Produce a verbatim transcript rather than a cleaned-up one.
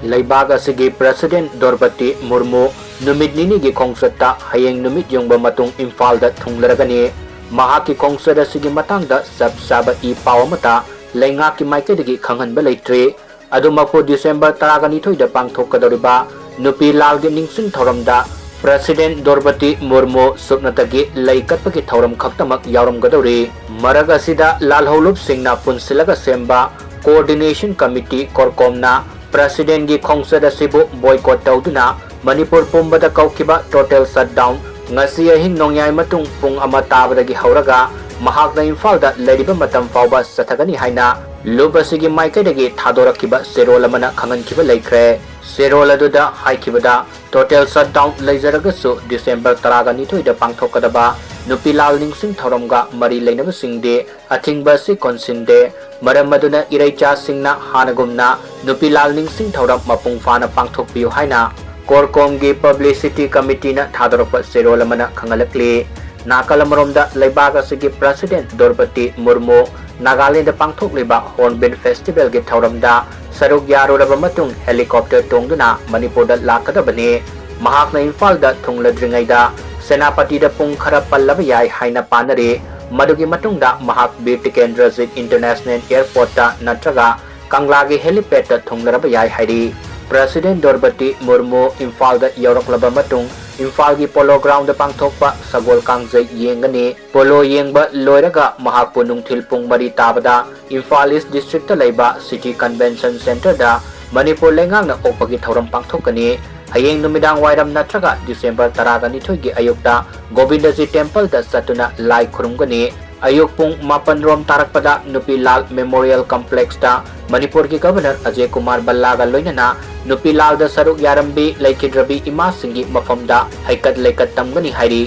ꯂꯩꯕꯥꯛ ꯑꯁꯤꯒꯤ President ꯗ꯭ꯔꯧꯄꯗꯤ ꯃꯨꯔꯃꯨ ꯅꯨꯃꯤꯠ ꯅꯤꯅꯤꯒꯤ ꯈꯣꯡꯆꯠꯇ ꯍꯌꯦꯡ ꯅꯨꯃꯤꯠ ꯌꯨꯡꯕ ꯃꯇꯨꯡ ꯏꯝꯐꯥꯜꯗ ꯊꯨꯡꯂꯔꯒꯅꯤ꯫ ꯃꯍꯥꯛꯀꯤ ꯈꯣꯡꯆꯠ ꯑꯁꯤꯒꯤ ꯃꯇꯥꯡꯗ ꯆꯞ ꯆꯥꯕ ꯏ ꯄꯥꯎ ꯑꯃꯠꯇ ꯂꯩꯉꯥꯛꯀꯤ ꯃꯥꯏꯀꯩꯗꯒꯤ ꯈꯪꯍꯟꯕ ꯂꯩꯇ꯭ꯔꯤ꯫ ꯑꯗꯨꯃꯛꯄꯨ, ꯗꯤꯁꯦꯝꯕꯔ ꯇꯔꯥꯒ ꯅꯤꯊꯣꯏꯗ ꯄꯥꯡꯊꯣꯛꯀꯗꯧꯔꯤꯕ ꯅꯨꯄꯤ ꯂꯥꯜꯒꯤ ꯅꯤꯡꯁꯤꯡ ꯊꯧꯔꯝꯗ President ꯗ꯭ꯔꯧꯄꯗꯤ ꯃꯨꯔꯃꯨ ꯁꯨꯞꯅꯇꯒꯤ ꯂꯩ ꯀꯠꯄꯒꯤ ꯊꯧꯔꯝ ꯈꯛꯇꯃꯛ ꯌꯥꯎꯔꯝꯒꯗꯧꯔꯤ꯫ ꯃꯔꯛ ꯑꯁꯤꯗ ꯂꯥꯜꯍꯧꯂꯨꯞꯁꯤꯡꯅ ꯄꯨꯟꯁꯤꯜꯂꯒ ꯁꯦꯝꯕ Coordination Committee, CORCOM ꯅ President ꯒꯤ ꯈꯣꯡꯆꯠ ꯑꯁꯤꯕꯨ boycott ꯇꯧꯗꯨꯅ ꯃꯅꯤꯄꯨꯔ ꯄꯨꯝꯕꯗ ꯀꯧꯈꯤꯕ total shutdown, ꯉꯁꯤ ꯑꯍꯤꯡ ꯅꯣꯡꯌꯥꯏ ꯃꯇꯨꯡ ꯄꯨꯡ ꯑꯃ ꯇꯥꯕꯗꯒꯤ ꯍꯧꯔꯒ ꯃꯍꯥꯛꯅ ꯏꯝꯐꯥꯜꯗ ꯂꯩꯔꯤꯕ ꯃꯇꯝ ꯐꯥꯎꯕ ꯆꯠꯊꯒꯅꯤ ꯍꯥꯏꯅ ꯂꯨꯞ ꯑꯁꯤꯒꯤ ꯃꯥꯏꯀꯩꯗꯒꯤ ꯊꯥꯗꯣꯔꯛꯈꯤꯕ ꯆꯦꯔꯣꯜ ꯑꯃꯅ ꯈꯪꯍꯟꯈꯤꯕ ꯂꯩꯈ꯭ꯔꯦ꯫ ꯆꯦꯔꯣꯜ ꯑꯗꯨꯗ ꯍꯥꯏꯈꯤꯕꯗ, total shutdown ꯂꯩꯖꯔꯒꯁꯨ ꯗꯤꯁꯦꯝꯕꯔ ꯇꯔꯥꯒ ꯅꯤꯊꯣꯏꯗ ꯄꯥꯡꯊꯣꯛꯀꯗꯕ ꯅꯨꯄꯤ ꯂꯥꯜ ꯅꯤꯡꯁꯤꯡ ꯊꯧꯔꯝꯒ ꯃꯔꯤ ꯂꯩꯅꯕꯁꯤꯡꯗꯤ ꯑꯊꯤꯡꯕ ꯑꯁꯤ ꯀꯣꯟꯁꯤꯟꯗꯦ꯫ ꯃꯔꯝ ꯑꯗꯨꯅ ꯏꯔꯩꯆꯥꯁꯤꯡꯅ ꯍꯥꯟꯅꯒꯨꯝꯅ ꯅꯨꯄꯤ ꯂꯥꯜ ꯅꯤꯡꯁꯤꯡ ꯊꯧꯔꯝ ꯃꯄꯨꯡ ꯐꯥꯅ ꯄꯥꯡꯊꯣꯛꯄꯤꯌꯨ ꯍꯥꯏꯅ CORCOM ꯒꯤ Publicity Committee ꯅ ꯊꯥꯗꯣꯔꯛꯄ ꯆꯦꯔꯣꯜ ꯑꯃꯅ ꯈꯪꯍꯜꯂꯛꯂꯤ꯫ ꯅꯥꯀꯜ ꯑꯃꯔꯣꯝꯗ, ꯂꯩꯕꯥꯛ ꯑꯁꯤꯒꯤ President ꯗ꯭ꯔꯧꯄꯗꯤ ꯃꯨꯔꯃꯨ ꯅꯥꯒꯥꯂꯦꯟꯗ ꯄꯥꯡꯊꯣꯛꯂꯤꯕ Hornbill Festival ꯒꯤ ꯊꯧꯔꯝꯗ ꯁꯔꯨꯛ ꯌꯥꯔꯨꯔꯕ ꯃꯇꯨꯡ helicopter ꯇꯣꯡꯗꯨꯅ ꯃꯅꯤꯄꯨꯔꯗ ꯂꯥꯛꯀꯗꯕꯅꯤ꯫ ꯃꯍꯥꯛꯅ ꯏꯝꯐꯥꯜꯗ ꯊꯨꯡꯂꯗ꯭ꯔꯤꯉꯩꯗ ꯁꯦꯅꯥꯄꯇꯤꯗ ꯄꯨꯡ ꯈꯔ ꯄꯜꯂꯕ ꯌꯥꯏ ꯍꯥꯏꯅ ꯄꯥꯅꯔꯤ꯫ ꯃꯗꯨꯒꯤ ꯃꯇꯨꯡꯗ ꯃꯍꯥꯛ ꯕꯤꯔ ꯇꯤꯀꯦꯟꯗ꯭ꯔꯖꯤꯠ International Airport ꯇ ꯅꯠꯇ꯭ꯔꯒ ꯀꯪꯂꯥꯒꯤ helipad ꯇ ꯊꯨꯡꯂꯔꯕ ꯌꯥꯏ ꯍꯥꯏꯔꯤ꯫ President ꯗ꯭ꯔꯧꯄꯗꯤ ꯃꯨꯔꯃꯨ ꯏꯝꯐꯥꯜꯗ ꯌꯧꯔꯛꯂꯕ ꯃꯇꯨꯡ ꯏꯝꯐꯥꯜꯒꯤ Polo Ground ꯗ ꯄꯥꯡꯊꯣꯛꯄ ꯁꯒꯣꯜ ꯀꯥꯡꯖꯩ ꯌꯦꯡꯒꯅꯤ꯫ Polo ꯌꯦꯡꯕ ꯂꯣꯏꯔꯒ ꯃꯍꯥꯛꯄꯨ ꯅꯨꯡꯊꯤꯜ ꯄꯨꯡ ꯃꯔꯤ ꯇꯥꯕꯗ ꯏꯝꯐꯥꯜ East District ꯇ ꯂꯩꯕ City Convention Centre ꯗ ꯃꯅꯤꯄꯨꯔ ꯂꯩꯉꯥꯛꯅ ꯑꯣꯛꯄꯒꯤ ꯊꯧꯔꯝ ꯄꯥꯡꯊꯣꯛꯀꯅꯤ꯫ ꯍꯌꯦꯡ ꯅꯨꯃꯤꯗꯥꯡ ꯋꯥꯏꯔꯝ ꯅꯠꯇ꯭ꯔꯒ ꯗꯤꯁꯦꯝꯕꯔ ꯇꯔꯥꯒ ꯅꯤꯊꯣꯏꯒꯤ ꯑꯌꯨꯛꯇ ꯒꯣꯕꯤꯟꯗꯖꯤ Temple ꯗ ꯆꯠꯇꯨꯅ ꯂꯥꯏ ꯈꯨꯔꯨꯝꯒꯅꯤ꯫ ꯑꯌꯨꯛ ꯄꯨꯡ ꯃꯥꯄꯟ ꯔꯣꯝ ꯇꯥꯔꯛꯄꯗ ꯅꯨꯄꯤ ꯂꯥꯜ Memorial Complex ꯇ ꯃꯅꯤꯄꯨꯔꯒꯤ Governor ꯑꯖꯌ ꯀꯨꯃꯥꯔ ꯚꯜꯂꯥꯒ ꯂꯣꯏꯅꯅ ꯅꯨꯄꯤ ꯂꯥꯜꯗ ꯁꯔꯨꯛ ꯌꯥꯔꯝꯕꯤ ꯂꯩꯈꯤꯗ꯭ꯔꯕꯤ ꯏꯃꯥꯁꯤꯡꯒꯤ ꯃꯐꯝꯗ ꯍꯩꯀꯠ ꯂꯩꯀꯠ ꯇꯝꯒꯅꯤ ꯍꯥꯏꯔꯤ꯫